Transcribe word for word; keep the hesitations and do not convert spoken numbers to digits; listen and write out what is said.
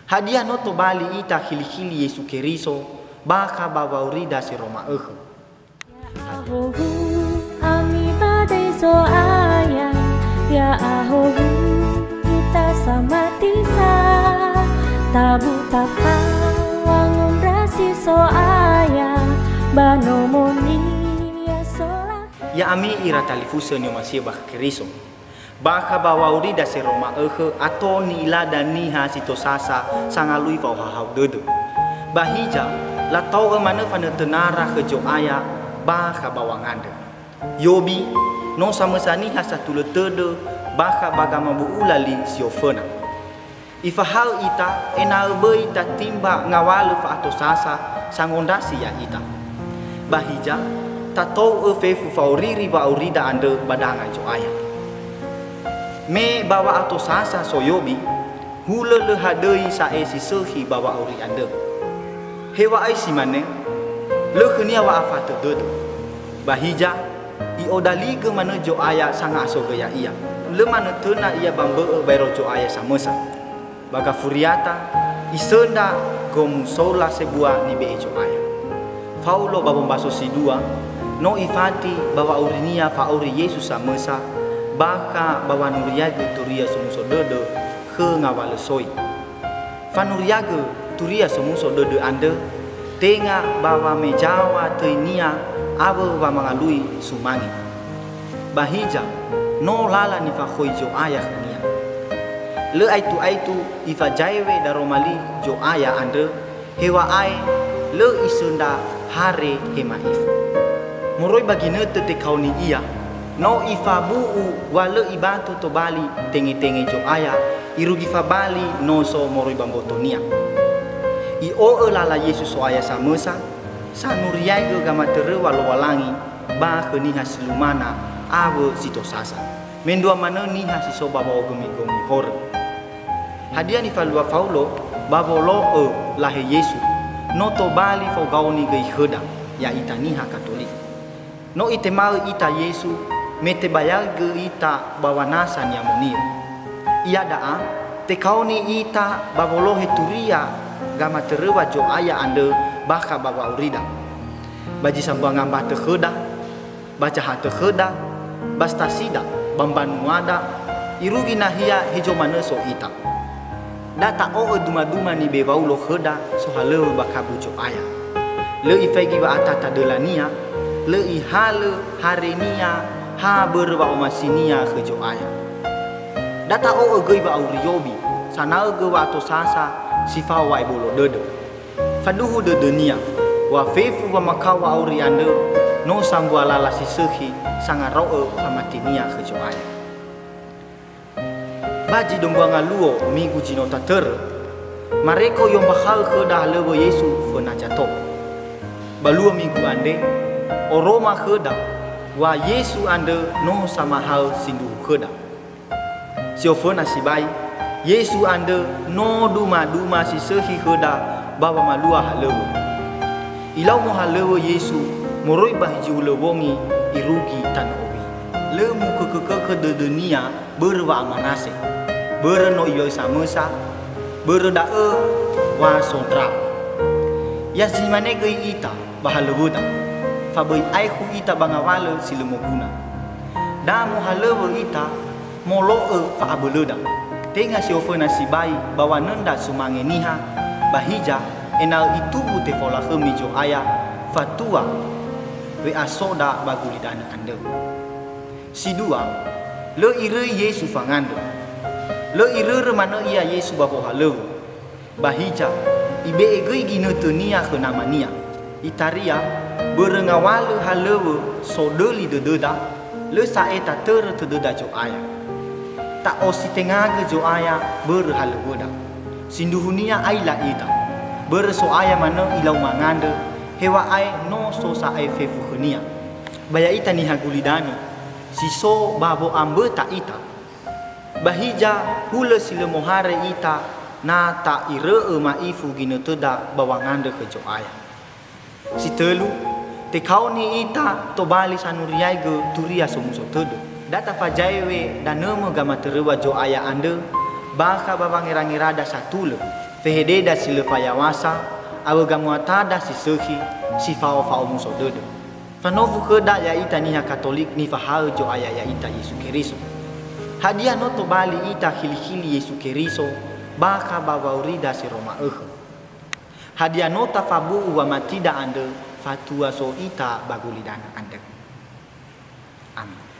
Hadia no tobali ita khili-khili Yesu Keriso bakha ba wa'aurida seroma ökhö? Ya'ahowu ami ba döi Zo'aya, ya'ahowu ita samati sa, tabu tapa wangondrasi So'aya, ba nomo-Nia sola. Ya'ami ira talifusö ni'omasi'ö bakha Keriso. Bakha ba wa'aurida seroma ökhö ato ni'ilada niha si tosasa sangalui fa'ohahau dödö. Ba hiza, latao'ö manö fanötönara khö Zo'aya bakha ba wangandrö. Yobi, no samösa niha satulö tödö bakha ba gamabu'ula li si oföna. Ifahaö ita ena'ö böi tatimba ngawalö fa'atosasa sangondrasi ya'ita. Ba hiza, tatou'ö fefu fa'oriri wa'aurida andrö ba danga Zo'aya. Me ba wa'atosasa so Yobi, hulö lö hadöi sa'ae si sökhi ba wa'auri andrö. Heŵa'ae si mane, lö khönia wa'afatö dödö. Ba hiza, i'odaligö manö Zo'aya sanga'asogö ya'ia. Lö manötöna ia ba mbö'ö baero Zo'aya samösa. Ba gafuriata, isöndra gomusola sebua nibe'e Zo'aya. Faulo ba wombaso si dua, no ifati ba wa'aurinia fa'auri Yesu samösa, bakha ba wanuriaigö turia somuso dödö khö ngawalö soi. Fanuriagö turia somuso dödö andrö, tenga ba wamezaŵa töinia awö wamangalui sumange. Ba hiza, no lala nifakhoi Zo'aya khönia. Lö aitu-aitu ifazaewe daroma li Zo'aya andrö, heŵa'ae lö isöndra hare he ma'ifu. Moroi ba ginötö tekaoni ia, no ifabu'u wa lö ibato tobali tenge-tenge Zo'aya, irugi fabali noso moroi ba mbotonia. I'o'ö lala Yesu So'aya samösa, sanuriaigö gamatöröŵa Lowalangi ba khö niha si lumana awö si tosasa. Mendrua manö niha si so ba wa'ogomi-gomi horö. Hadia nifalua Faulo ba wolo'ö lahe Yesu, no tobali fogaoni göi khöda, ya'ita niha Katolik. No itemaö ita Yesu, me tebayaigö ita ba wanasa ni'amoni'ö. Iada'a, tekaoni ita ba wolohe turia gamatöröŵa Zo'aya andrö bakha ba wa'aurida. Ba zi sambua ngambatö khöda, ba zahatö khöda, ba stasida, ba mbanuada, irugi nahia hezo manö so ita. Da ta'o'ö duma-duma nibe'e Waulo khöda sohalöŵö ba kabu Zo'aya. Lö ifaigi wa'atata dölania, lö ihalö harenia ha börö wa'omasinia khö Zo'aya. Da ta'o'ö göi wa'auri Yobi, sanaögö wa'atosasa si fao wa'ebolo dödö. Faduhu dödönia, wa fefu wamakao wa'auri andrö no sambua lala si sökhi sangaro'ö famatinia khö Zo'aya. Ba zi dombua ngaluo migu zi no tatörö, mareko i'ombakha'ö khöda halöŵö Yesu föna zato. Ba luo migu andre, oroma khöda wa Yesu andrö no samahaö sindruhu khöda. Si oföna sibai, Yesu andrö no duma-duma si sökhi khöda ba wamalua halöŵö. Ilau mohalöŵö Yesu moroi ba zi hulö wongi irugi tanö owi. Lö mukökökökhö dödönia börö wa'amarase, börö no iŵa'ö samösa, börö da'ö wa so ndra'o. Ya zi mane göi ita ba halöŵöda, fa böi aekhu ita ba ngawalö si lö moguna. Da mohalöŵö ita molo'ö fa'abölöda. Tenga si oföna sibai ba wanöndra sumange niha, ba hiza ena'ö ituwu tefolakhömi Zo'aya fatua we'asoda ba gulidanö andrö. Si dua, lö iröi Yesu fangandrö. Lö irörö manö ia Yesu ba wohalöŵö. Ba hiza, ibe'e göi ginötönia khö namania. Itaria, börö ngawalö halöŵö sodöli dödöda, lö sa'ae tatörö tödöda Zo'aya. Ta'ositengagö Zo'aya börö halöŵöda. Sindruhunia aila ita, börö So'aya manö ilau mangandrö, heŵa'ae no so sa'ae fefu khönia. Ba ya'ita niha gulidanö, si so ba wo'amböta ita. Ba hiza hulö si lö mohare ita na ta'irö'ö ma'ifu ginötöda ba wangandrö khö Zo'aya. Si tölu, tekaoni ita tobali sanuriaigö turia somuso tödö. Da tafazaewe danömö gamatöröŵa Zo'aya andrö, bakha ba wangerangerada satulö, Fehededa si lö fayaw̃asa, awö gamuatada si sökhi, si fao fa'omuso dödö. Fanofu khöda ya'ita niha Katolik nifahaö Zo'aya ya'ita Yesu Keriso. Hadia no tobali ita khili-khili Yesu Keriso bakha ba wa'aurida si roma ökhö? Hadia no tafabu'u wamatida andrö fatua so ita ba gulidanö andrö? Amin.